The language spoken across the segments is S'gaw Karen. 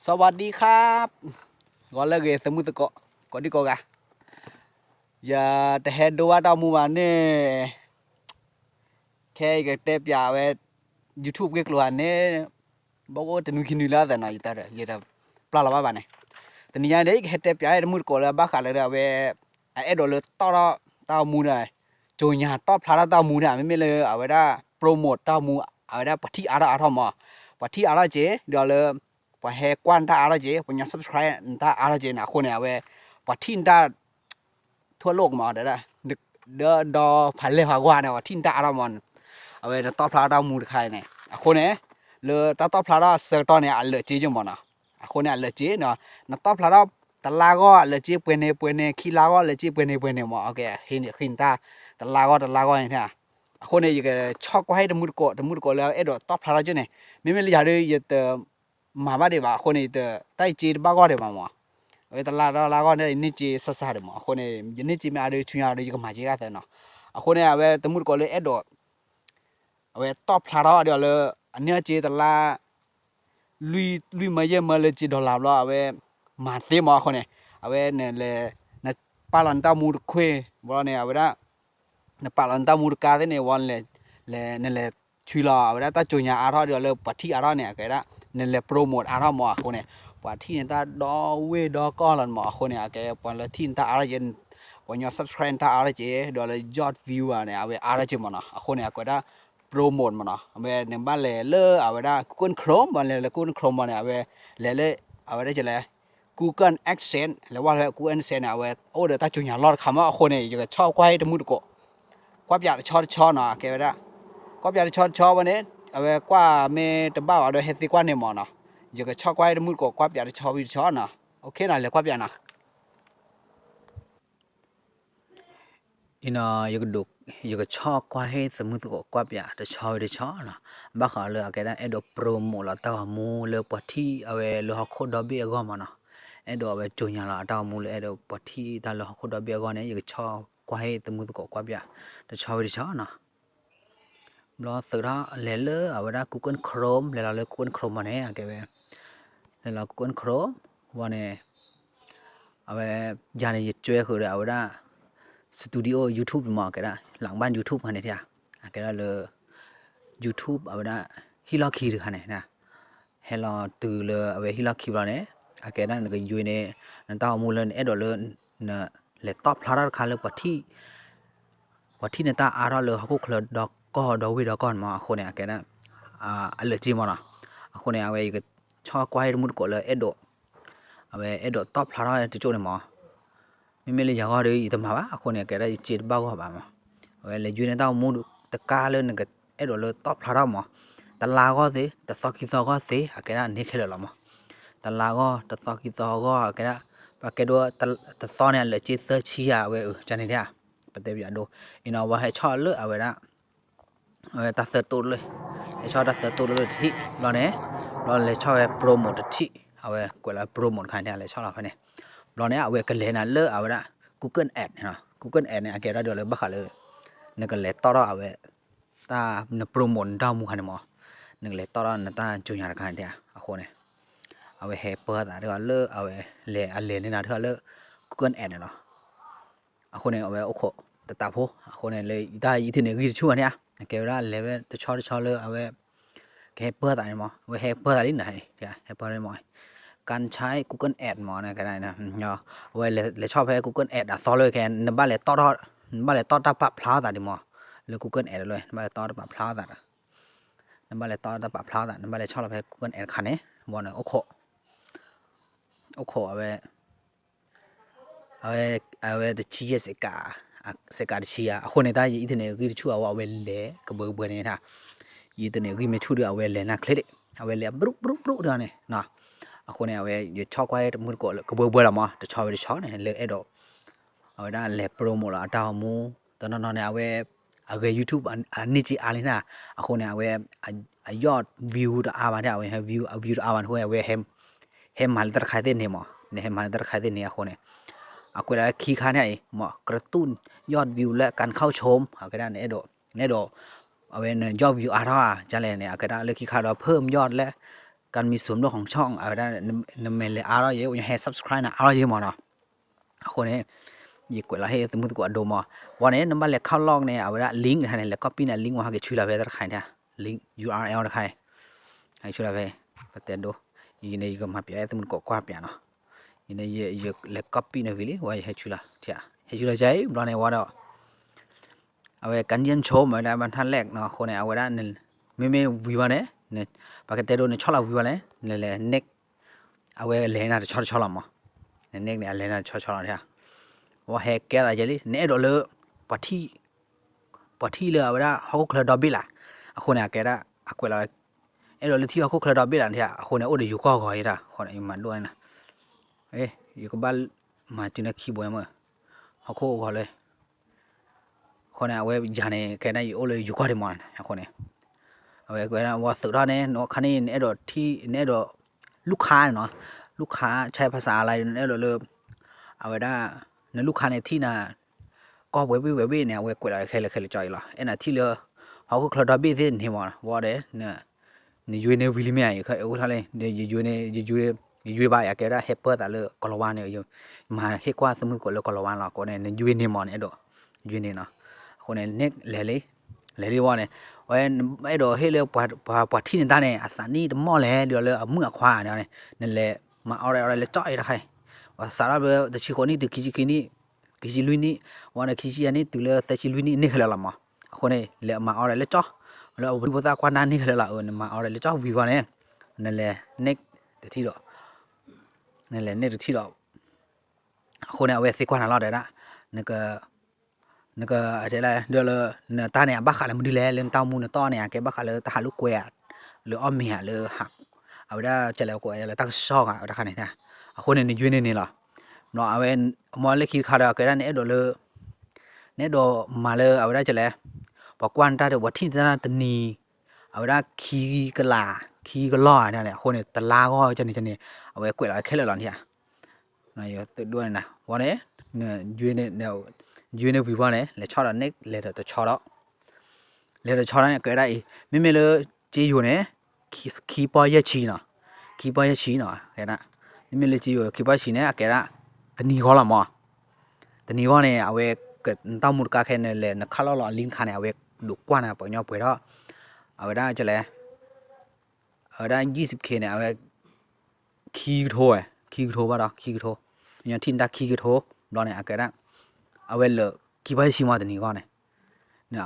สวัสดีครับ ဂီၤလၢအဂ့ၤ သမုၢ်သကိး ကိးဒံကိးဂၤ ယတဟဲဒိဘၣ်တၢ်အိၣ်မူဘၣ်န့ၣ် ခဲအံၤယကတဲပျးဝဲ YouTube ဂ့ၢ်ကျိၤဧါန့ၣ် ဘၣ်အိၣ်တနွံခံနွံလၢအသးနီၤ ယတပျၢ်လီၤဘၣ်ဘၣ်န့ၣ် တနံၤညါန့ၣ် ယကဟဲတဲပျးတမုၢ်တကိးလၢဘၣ်ဃးလၢအဝဲ အအဲၣ်ဒိးလၢတီၣ်ထီၣ်တၢ်အိၣ်မူဒီး ကၠိညါတီၣ်ဖျါထီၣ်တၢ်အိၣ်မူန့ၣ် မ့မ့ၢ်လၢအဝဲဒၣ် promote တၢ်အိၣ်မူ အဝဲဒၣ်ပှၤထံၣ်အါထီၣ်အါထီၣ်မး ပှၤထံၣ်အါထီၣ်က့ၤ ဒီးလၢ ပှၤဟဲကွၢ်နတၢ်အါထီၣ်က့ၤ ပှၤညီ subscribe နတၢ်အါထီၣ်က့ၤန့ၣ် အဃိန့ၣ် အဝဲ ပှၤထံၣ်နတၢ် ทั่วโลกမး ဒီး ဒီးဖးလဲၢ်ဖးကွၢ်န့ၣ် ပှၤထံၣ်နတၢ်အါထီၣ်မး အဝဲနတီၣ်ဖျါထီၣ်တၢ်အိၣ်မူတခါန့ၣ် အဃိန့ၣ် လၢတၢ်တီၣ်ဖျါထီၣ်အဆၢကတီၢ်န့ၣ် အလၢာ်က့ၤက့ၤမးနီၤ အဃိန့ၣ် အလၢာ်က့ၤ နတီၣ်ဖျါထီၣ်တလါဂီၢ် အလၢာ်က့ၤပှဲၤန့ၣ်ပှဲၤန့ၣ် ခံလါဂီၢ်လၢာ်က့ၤပှဲၤန့ၣ်ပှဲၤန့ၣ်မး အဃိန့ၣ် တလါဂီၢ်တလါဂီၢ်န့ၣ် အဃိန့ၣ် ယကဆီၣ်ကွၢ်ဟ့ၣ်တမုၢ်တကိး တမုၢ်တကိးလၢအအဲၣ်ဒိးတီၣ်ဖျါထီၣ်က့ၤန့ၣ် မ့မ့ၢ်လၢယၤဒီး ယတ မၤဘၣ်ဒံးဘၣ် အဃိန့ၣ် ယတၢ်အံၤက့ၤတဘၣ်ဂီၢ်ဒံးဘၣ်မး အဝဲတလါဒီးလါဂီၢ်န့ၣ် ယန့ၢ်က့ၤစၢ်စၢ်ဒံးမး အဃိန့ၣ် ယန့ၢ်က့ၤမ့ၢ်အါဒီးဆူညါဒီး ယကမၤက့ၤဂၤသၢနီၤ အဃိန့ၣ် အဝဲတမုၢ်တကိးလၢအဲၣ်ဒိး အဝဲတီၣ်ဖျါထီၣ်ဒီးလၢ အန့ၢ်က့ၤတလါ လွံၢ်မၢယဲၢ်မၢလၢက့ၤ dollar ဘျီ အဝဲ မၤသ့မး အဃိန့ၣ် အဝဲ နလဲၤ နပာ်လီၤနတၢ်မူတခွ့ ဘျီန့ၣ် အဝဲဒၣ် နပာ်လီၤနတၢ်မူတကါသ့ၣ်န့ၣ် ဝံၤ နလဲၤ နလဲၤဆှံလီၤ အဝဲဒၣ်တၢ်ကၠိညါအါထီၣ်ဒီးလၢပှၤထံၣ်အါထီၣ်န့ၣ် အကဲဒၣ် နလဲၤ promote အါထီၣ်မး အဃိန့ၣ် ပှၤထံၣ်နတၢ်ဒီဝ့ၢ်ဒီကီၢ်လီၤမး အဃိန့ၣ် အကဲပှၤလၢထံၣ်နတၢ်အါထီၣ်က့ၤ ပှၤညီ subscribe နတၢ်အါထီၣ်က့ၤ ဒီးလၢ yard view န့ၣ် အဝဲအါထီၣ်က့ၤမးနီၤ အဃိန့ၣ် အကဲဒၣ် promote မးနီၤ အဝဲန့ၣ်ဘၣ်လဲၤလၢအဝဲဒၣ် Google Chrome ဘၣ်လဲၤလၢ Google Chrome မးန့ၣ် အဝဲလဲၤလၢ အဝဲဒၣ်ကလဲၤ Google AdSense လဲၤဝဲလၢ Google AdSense န့ၣ် အဝဲအိၣ်ဒီးတၢ်ကၠိညါလီၢ်တခါမး အဃိန့ၣ် ယကဆီၣ်ကွၢ်ဟ့ၣ်တမုၢ်တကိး ကွၢ်ပၠးတဆီတဆီနီၤ အကဲဝဲဒၣ် ကွၢ်ပၠးတဆီတဆီဝဲန့ၣ် အဝဲကွၢ်မ့ၢ်တဘၣ်ဘၣ်ဒီးဟဲသံကွၢ်န့ၣ်မးနီၤ ယကဆီၣ်ကွၢ်ဟ့ၣ်တမုၢ်တကိး ကွၢ်ပၠးတဆီဝံၤတဆီနီၤ OK နီၤ လဲၤကွၢ်ပၠးနီၤ အံၤနီၤ ယကဒိး ယကဆီၣ်ကွၢ်ဟ့ၣ်တမုၢ်တကိးကွၢ်ပၠးတဆီဝံၤတဆီနီၤ ဘၣ်ဃးလၢအကဲဒၣ်အဲၣ်ဒိး promote လီၤတၢ်ဂီၤမူလၢပှၤထံၣ်အဝဲလၢဟီၣ်ခိၣ်ဒီဘ့ၣ်အဂီၢ်မးနီၤ အဲၣ်ဒိးအဝဲကၠိညါလီၤအတၢ်ဂီၤမူလၢအဲၣ်ဒိးပှၤထံၣ်တၢ်လၢဟီၣ်ခိၣ်ဒီဘ့ၣ်အဂီၢ်န့ၣ် ယကဆီၣ်ကွၢ်ဟ့ၣ်တမုၢ်တကိးကွၢ်ပၠးတဆီဝံၤတဆီနီၤ ဘျီသုးထီၣ်လဲၤလၢအဝဲဒၣ် Google Chrome လဲၤလီၤလၢ Google Chrome မးန့ၣ် အကဲဝဲ လဲၤလီၤ Google Chrome ဝံၤန့ၣ် အဝဲ ယၤန့ၣ် ယကၠွဲဃုာ်ဒီးအဝဲဒၣ် studio YouTube မး အကဲဒၣ် လၢဘၣ် YouTube ခါန့ၣ် အကဲဒၣ်လၢ YouTube အဝဲဒၣ် ဟံၣ်လီၢ်ခံတခါန့ၣ် ဟဲလီၤတုၤလၢအဝဲဟံၣ်လီၢ်ခံဘျီန့ၣ် အကဲဒၣ်နကယွ့န့ၣ် နတၢ်ဂီၤမူလၢနအဲၣ်ဒိးလၢ နလဲၤတီၣ်ဖျါထီၣ်တခါလၢပှၤထံၣ် ပှၤထံၣ်နတၢ်အါထီၣ်လၢဟီၣ်ခိၣ်ချၢဒီကီၢ်ဒီဝ့ၢ်ဒီကီၢ်န့ၣ်မး အဃိန့ၣ် အကဲဒၣ် အလၢာ်က့ၤမးနီၤ အဃိန့ၣ် အဝဲယကဆီၣ်ကွၢ်ဟ့ၣ်တမုၢ်တကိးလၢအဲၣ်ဒိး အဝဲအဲၣ်ဒိးတီၣ်ဖျါထီၣ်တကၠိန့ၣ်မး မ့မ့ၢ်လၢယၤဂီၢ်ဒီး ယတမၤဘၣ် အဃိန့ၣ် အကဲဒၣ်ယက့ၤတဘၣ်ဂီၢ်ဘၣ်မး အဝဲလဲၤယွ့န့ၢ်တၢ်ဂီၤမူတကါလၢနကအဲၣ်ဒိးလၢတီၣ်ဖျါထီၣ်မး တလါဂီၢ်သ့ တသီခံသီဂီၢ်သ့ အကဲဒၣ်န့ၢ်ခဲလၢာ်လီၤမး တလါဂီၢ် တသီခံသီဂီၢ် အကဲဒၣ် ပှၤကဲဒိ တသီန့ၣ် အလၢာ်က့ၤသၢဆံယၤဝဲ အကန့ၣ်ဒၣ် ပတဲပယၤဒိ အံၤနီၤ ဝဲဟဲဆီၣ်လၢအဝဲဒၣ် အဝဲတၢ်သၢတိၢ်တလၢ ဟဲဆီၣ်တၢ်သၢတိၢ်တလၢတထံၣ် ဘျီန့ၣ် ဘျီလဲၤဆီၣ်ဝဲ promote တထံၣ် အဝဲကွဲးလီၤ promote တခါန့ၣ် လဲၤဆီၣ်လီၤဖဲန့ၣ် ဘျီန့ၣ် အဝဲကလဲၤနၤလၢအဝဲဒၣ် Google Ad န့ၣ် Google Ad န့ၣ် အကဲဒၣ်ဒိးလၢဘၣ်ဃးလၢ နကလဲၤတီၣ်ထီၣ်အဝဲ တၢ် န promote နတၢ်အိၣ်မူခါန့ၣ်မး နကလဲၤတီၣ်ထီၣ်နတၢ်ကၠိညါတခါန့ၣ် အဃိန့ၣ် အဝဲဟဲပၢသးတဂၤလၢအဝဲလဲၤအလဲၤန့ၢ်နၤတဂၤလၢ Google Ad န့ၣ်လီၤ အဃိန့ၣ် အဝဲအိၣ်ခိးတတးဖိ အဃိန့ၣ် လၢတၢ်အံၤ internet ဂံၢ်တဆူၣ်ဘၣ်န့ၣ် ကဲဝဲဒၣ်လဲၤဝဲတဆီတဆီလၢအဝဲ ကဟဲပၢသးန့ၣ်မး အဝဲဟဲပၢသးလံနၤ ဟဲပၢမး ကၢ်ဆါ Google Ad မး အဝဲလဲၤဆီၣ်ဖဲ Google Ad အသီလၢခဲ နဘၣ်လဲၤတီၣ် နဘၣ်လဲၤတီၣ်တၢ်ပာ်ဖျါသးဒံးမး လၢ Google Ad လၢ နဘၣ်လဲၤတီၣ်တၢ်ပာ်ဖျါသးဒီး နဘၣ်လဲၤတီၣ်တၢ်ပာ်ဖျါသး နဘၣ်လဲၤဆီၣ်လီၤဖဲ Google Ad တခါန့ၣ် ဘၣ်န့ၣ် အိၣ်ခိး အိၣ်ခိးအဝဲ အဝဲ အဝဲတဆံယဲၢ်စဲးကး စဲးကးတဆံယဲၢ် အဃိန့ၣ် တၢ်ယ internet ဂံၢ်တဆူၣ်အဝဲ အဝဲလဲၤကဘၢကဘၢန့ၣ် ယ internet ဂံၢ်မ့ၢ်ဆူၣ်ဒီး အဝဲလဲၤနၢ်ချ့ဒံး အဝဲလဲၤအဘြူးဘြူးဘြူးဒ်န့ၣ် အဃိန့ၣ် အဝဲ ယဆီၣ်ကွၢ်တမုၢ်တကိးလၢကဘၢကဘၢလီၤမး တဆီဝံၤတဆီန့ၣ် လၢအဲၣ်ဒိး အဝဲဒၣ်လဲၤ promote လီၤအတၢ်ဂီၤမူ တနီၤနီၤန့ၣ် အဝဲ အဂဲၤ YouTube အန့ၢ်က့ၤအါလံနၤ အဃိန့ၣ် အဝဲ အ yard view တအါဘၣ်န့ၣ် အဝဲ view အ view တအါဘၣ်န့ၣ် အဃိန့ၣ် အဝဲ ဟဲမၤလၢတၢ်တခါသ့ၣ်န့ၣ်မး နဟဲမၤလၢတၢ်တခါသ့ၣ်န့ၣ် အဃိန့ၣ် အကွဲးလၢခံခါန့ၣ်အံၤ မး กระตุ้น yard view လၢ การเข้าชม အကဲဒၣ်နအဲၣ်ဒိး နအဲၣ်ဒိး အဝဲန yard view အါထီၣ်ဧါ ကလဲၣ်န့ၣ် အကဲဒၣ်လၢခံခါဒီး เพิ่มยอด လၢ การมีส่วนร่วมของช่อง အဝဲဒၣ် နမ့ၢ်လဲၤအါထီၣ်ယဲ ဟဲ subscribe နၤအါထီၣ်ယဲမးနီၤ. အဃိန့ၣ် ယကွဲးလီၤဟ့ၣ်သမုၣ်သကိးအဒိမး, ဝံၤန့ၣ် နဘၣ်လဲၤခီလီၢ်န့ၣ် အဝဲဒၣ် link တခါန့ၣ် လဲၤ copy န့ၣ် link ဝံၤဟဲက့ၤဆူလီၤဖဲတခါန့ၣ် link URL တခါ ဟဲဆူလီၤဖဲ ပတဲဒိ ယန့ၣ် ယကမၤပၠးအဲၣ်သမုၣ်သကိးကွၢ်ပၠးနီၤ, ယန့ၣ် ယလဲၤ copy န့ၣ်ဝံၤလံ ဝံၤယဟဲဆူလီၤ ဟဲဆူလီၤယဘျီန့ၣ်ဝံၤဒီး အဝဲ การเยี่ยมชม မ့ၢ်ဝဲဒၣ် ဘၣ်ထၣ် like နီၤ, အဃိန့ၣ် အဝဲဒၣ် မ့မ့ၢ်ဝံၤဘၣ်န့ၣ် ပှၤကတဲဒိနဆီၣ်လီၤဝံၤဘၣ်န့ၣ် နလဲၤ next အဝဲလဲၤနၤတဆီတဆီလီၤမး, န next န့ၣ် အလဲၤနၤတဆီတဆီလီၤ, ဝံၤဟဲကဲသးယဲလံ နအဲၣ်ဒိးလၢ ပှၤထံၣ် ပှၤထံၣ်လၢအဝဲဒၣ် ဟီၣ်ခိၣ်ချၢဒီဘ့ၣ်လၢ်, အဃိန့ၣ် အကဲဒၣ် အကွဲးလီၤဝဲ အဲၣ်ဒိးလၢထံၣ်ဟီၣ်ခိၣ်ချၢဒီဘ့ၣ်လၢ်န့ၣ် အဃိန့ၣ် အိၣ်ဒီးယိၤကီၢ်ဂီၤအံၤဒၣ် အဃိန့ၣ် ယမၤဒိၣ်န့ၣ် ယကဘၣ်မၤတုၤန့ၣ်ခံဘိမ့ၢ် ဟီၣ်ခိၣ်ဂီၤလၢ အဃိန့ၣ် အဝဲယၤန့ၣ် ကဲဒၣ်ယအိၣ်လၢယိၤကီၢ်ဒံးမး, အဃိန့ၣ် အဝဲကွဲးဒၣ်ဝံၤသုးထီၣ်န့ၣ် နခါန့ၣ် နအဲၣ်ဒိးထံၣ် နအဲၣ်ဒိး လူၢ်ခါန့ၣ်နီၤ, လူၢ်ခါ ใช้ภาษาอะไร နအဲၣ်ဒိးလၢ အဝဲဒၣ် နလူၢ်ခါန့ၣ်ထံၣ်နၤ ကီၢ်ပှဲၤဘ့ၣ်ပှဲၤဘ့ၣ်န့ၣ် အဝဲကွဲးလီၤခဲလၢာ်ခဲလၢာ်ကၠီအံၤလီၤ, အဲၣ်နၤထံၣ်လၢ ဟီၣ်ခိၣ်ချၢဒီဘ့ၣ်သ့ၣ်န့ၣ်မး ဝံၤဒီး နယွ့န့ၣ်ဝံၤလံမ့ၢ်ဧါ, ယအိၣ်ထီၣ်လံ ယယွ့န့ၣ် ယယွ့ဘၣ် ယကဲဒၣ်ဟဲပၢသးလၢကီၤလၤဝါန့ၣ် မၤဟ့ၣ်ကွၢ်သမုၣ်သကိးလၢကီၤလၤဝါလီၤ, အဃိန့ၣ် နယွ့န့ၣ်မး နအဲၣ်ဒိး ယွ့န့ၣ်နီၤ, အဃိန့ၣ် next လဲၤလံ, လဲၤလံဝံၤန့ၣ် အဝဲအဲၣ်ဒိးဟ့ၣ်လၢ ပှၤထံၣ်နတၢ်န့ၣ် အသးနံၣ်တမီၢ်လဲၣ် ဒ်လၢအမုၣ်အခွါန့ၣ် နလဲၤမၤအီၣ်ရဲၣ်အီၣ်ရဲၣ်လၢကၠီအံၤတခါအံၤ, ပှၤစးထီၣ်ဖဲတဆံဃိးနံၣ်တုၤခံဆံခံနံၣ် ခံဆံလွံၢ်နံၣ်, ဝံၤဒီးခံဆံယဲၢ်နံၣ်တုၤလၢသၢဆံလွံၢ်နံၣ်န့ၣ်ခဲလၢာ်လီၤမး, အဃိန့ၣ် လဲၤမၤအီၣ်ရဲၣ်လၢကၠီ, လၢအဝဲဖိသၣ်ကွၢ်နၢ်န့ၣ်ခဲလၢာ်လီၤ, နမၤအီၣ်ရဲၣ်လၢကၠီဝံၤဝံၤန့ၣ် နလဲၤ next တထံၣ်ဒီး နလဲၤ next တထံၣ်ဒီး အဃိန့ၣ် အဝဲသံကွၢ်နၤလီၤတဲဒၣ် နက နကတဲလၢ ဒ်လၢ နတၢ်န့ၣ် အဘၣ်ဃးလၢမနုၤလဲၣ် လၢနတၢ်အိၣ်မူနတီၢ်န့ၣ် အကဲဘၣ်ဃးလၢတၢ်ဟးလိာ်ကွဲဧါ, လၢအီၣ်မ့ၤဧါ လၢ အဝဲဒၣ်ကလဲၤကွဲလၢတၢ်ကစီၣ်ဂၤ အဝဲတခါန့ၣ်, အဃိန့ၣ် နယွ့န့ၢ်န့ၣ်လီၤ, အဝဲ အမ့ၢ်လၢခံတခါဒီး အကဲဒၣ်နအဲၣ်ဒိးလၢ နအဲၣ်ဒိးမၤလၢအဝဲဒၣ်ကလဲၤ ပှၤကွၢ်နတၢ်ဒီး ပှၤထံၣ်နတၢ်တနံၤ အဝဲဒၣ်ခံကလး ခံကလီၢ်ဧါန့ၣ် အဃိန့ၣ် တလါဂီၢ်ကန့ၣ်န့ၣ် အဝဲကွဲးလီၤခဲလၢာ်လီၤန့ၣ် ယသုဒိၣ်န့ၣ်နၤ ဝံၤန့ၣ် ယွ့န့ၢ်ဝံၤဝံၤန့ၣ် လဲၤဆီၣ်ဒီး next လဲၤဒီးတဆီဒီး လဲၤဒီးတဆီဒီးန့ၣ် ကဲဒၣ်အံၤ မ့မ့ၢ်လၢ က့ယိၤန့ၣ် ခံပီၢ်ယဲၢ်ဆံနီၤ ခံပီၢ်ယဲၢ်ဆံနီၤ ကဲဒၣ် မ့မ့ၢ်လၢက့ယိၤ ခံပီၢ်ယဲၢ်ဆံန့ၣ် အကဲဒၣ် တနံၤဂီၢ်လီၤမး တနံၤဂီၢ်န့ၣ် အဝဲ နတၢ်အိၣ်မူတခါခဲန့ၣ်လဲၣ် နခးလီၤလီၤအလံတခါန့ၣ် အဝဲဒိးကွၢ်နၤပှၤကညီပှဲၤထီၣ် အဝဲဒၣ်ကလဲၤ အဝဲဒၣ် ယံၣ်စံးဖဲန့ၣ် အဝဲ ခံကထိဝဲ ခံကထိဘၣ်ဒီး ခံကထိ ပှၤကညီထံၣ်နတၢ်ခံကထိ ဘျီန့ၣ် အကဲဒၣ် အဝဲလၢ ခံပီၢ်ယဲၢ်ဆံမးတနံၤဂီၢ်န့ၣ်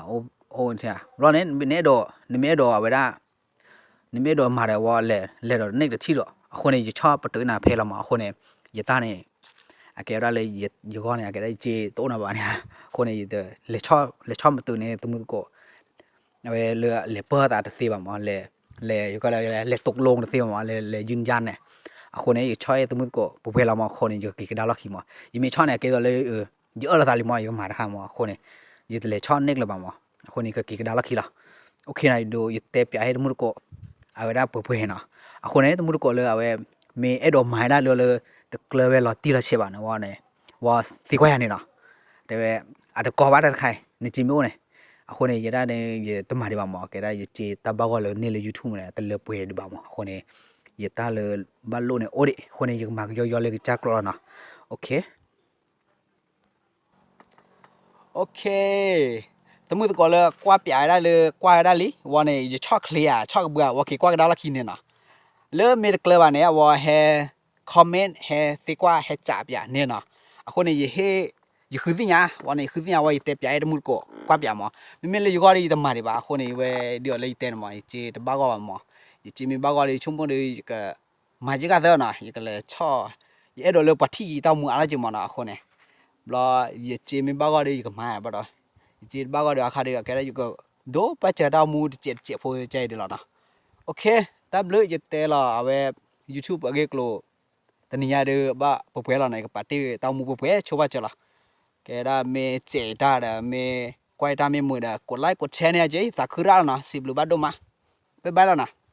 အိၣ် ဘျီန့ၣ် နမ့ၢ်အဲၣ်ဒိး နမ့ၢ်အဲၣ်ဒိးအဝဲဒၣ် နမ့ၢ်အဲၣ်ဒိးမၤဒီးဝဲ လဲၤဒီး next တထံၣ်ဒီး အဃိန့ၣ် ယဆီၣ်ပတုာ်နၤဖဲလီၤမး အဃိန့ၣ် ယတၢ်န့ၣ် အကဲဝဲဒၣ်လၢ ယဂီၢ်န့ၣ် အကဲဒၣ်ယစ့တအိၣ်နီဘၣ်န့ၣ် အဃိန့ၣ် ယတ လဲၤဆီၣ်မတုာ်န့ၣ် သမုၢ်သကိး အဝဲလၢလဲၤပၢၢ်သးတသ့ဘၣ်မး လဲၤ လဲၤ လဲၤတိၢ်ကလိတသ့ဘၣ်မး လဲၤ လဲၤယုၢ်ညါန့ၣ် အဃိန့ၣ် ယဆီၣ်အဲၣ်သမုၢ်သကိးပှဲၤပှဲၤလီၤမး အဃိန့ၣ် ယကက့ၤကဒါလီၢ်ခံမး ယမ့ၢ်ဆီၣ်န့ၣ် အကဲသိးလၢ ယအၢၣ်လီၤသးလံမး ယကမၤတခါမး အဃိန့ၣ် ယတလဲၤဆီၣ် next လၢၤဘၣ်မး အဃိန့ၣ် ယကက့ၤကဒါလီၢ်ခံလီၤ OK နၤ ယဒိး ယတဲပၠးဟ့ၣ်သမုၢ်သကိး အဝဲဒၣ်ပှဲၤပှဲၤနီၤ အဃိန့ၣ် သမုၢ်သကိးလၢအဝဲ မ့ၢ်အဲၣ်ဒိးမၤဒၣ်လၢ လၢ တကျၢၤဝဲလီၤတံၢ်လီၤဆဲးဘၣ်န့ၣ်ဝဲန့ၣ် ဝဲသံကွၢ်ယၤန့ၣ်နီၤ တဲဝဲ အတကီဘၣ်တၢ်တခါအံၤ နစ့မ့ၢ်အိၣ်န့ၣ် အဃိန့ၣ် ယဒၣ်န့ၣ် ယတမၤဒံးဘၣ်မး ကဲဒၣ်ယစ့တၢ်ဘၣ်ဂီၢ်လၢန့ၢ်လၢ YouTube န့ၣ် တလၢပှဲၤဒံးဘၣ်မး အဃိန့ၣ် ယတၢ်လၢဘၣ်လိၣ်န့ၣ်အိၣ်ဒံး အဃိန့ၣ် ယကမၤကယီယီလၢကစၢ်ကျိာ်လီၤနီၤ OK OK သမုၢ်သကိးလၢကွၢ်ပၠးဝဲဒၣ်လၢကွၢ်ဝဲဒၣ်လံ ဝဲန့ၣ် ယဆီၣ်ချ့ဧါ ဆီၣ်ကဘုးဧါ ဝဲက့ၤကွၢ်ကဒါလီၢ်ခံန့ၣ်နီၤ လၢမ့ၢ်တကျၢၤဘၣ်န့ၣ် အဝဲဟဲ comment ဟဲသံကွၢ်ဟဲစံးပၠးန့ၣ်နီၤ အဃိန့ၣ် ယဟ့ၣ် ယဃုသ့ၣ်ညါ ဝဲန့ၣ် ယဃုသ့ၣ်ညါဝဲ ယတဲပၠးအဲၣ်သမုၢ်သကိးကွၢ်ပၠးမး မ့မ့ၢ်လၢယဂီၢ်ဒီးယတမၤဒံးဘၣ် အဃိန့ၣ် ဝဲဒ်အီၤလၢယတဲန့ၣ်မး ယစ့တဘၣ်ဂီၢ်ဘၣ်မး ယစ့မ့ၢ်ဘၣ်ဂီၢ်ဒီး ယဆိကမိၣ်ဒီး ယက မၤက့ၤကသၢနီၤ ယကလဲၤဆီၣ် ယအဲၣ်ဒိးလၢပှၤထံၣ်ယတၢ်အိၣ်မူအါလၢက့ၤမးနီၤ အဃိန့ၣ် ဘျီ ယစ့မ့ၢ်ဘၣ်ဂီၢ်ဒီး ယကမၤဘၣ်ဒီး ယစ့တဘၣ်ဂီၢ်ဒီး အခါဒီး အကဲဒၣ်ယကဒိးပာ်စၢၤတၢ်အိၣ်မူတစဲးတစဲးဖိကဲအံၤဒ်လီၤနီၤ OK တၢ်ဘျုး ယတဲလီၤအဝဲ YouTube အဂ့ၢ်ကျိၤ တနံၤညါဒီး ဘၣ်ပှဲၤပှဲၤလီၤနီၤ ယကပာ်တ့ၢ်တၢ်အိၣ်မူပှဲၤပှဲၤဆိဘၣ်စၢၤလီၤ ကဲဒၣ်မ့ၢ်စဲးတၢ်ဒီး မ့ၢ်ကွၢ်တၢ်မ့ၢ်မုာ်ဒီး ကိးlike ကိးshareန့ၣ်က့ သးခုရၣ်လီၤနီၤ စံးဘျုးဘၣ်ဒိၣ်မး bye bye လီၤနီၤ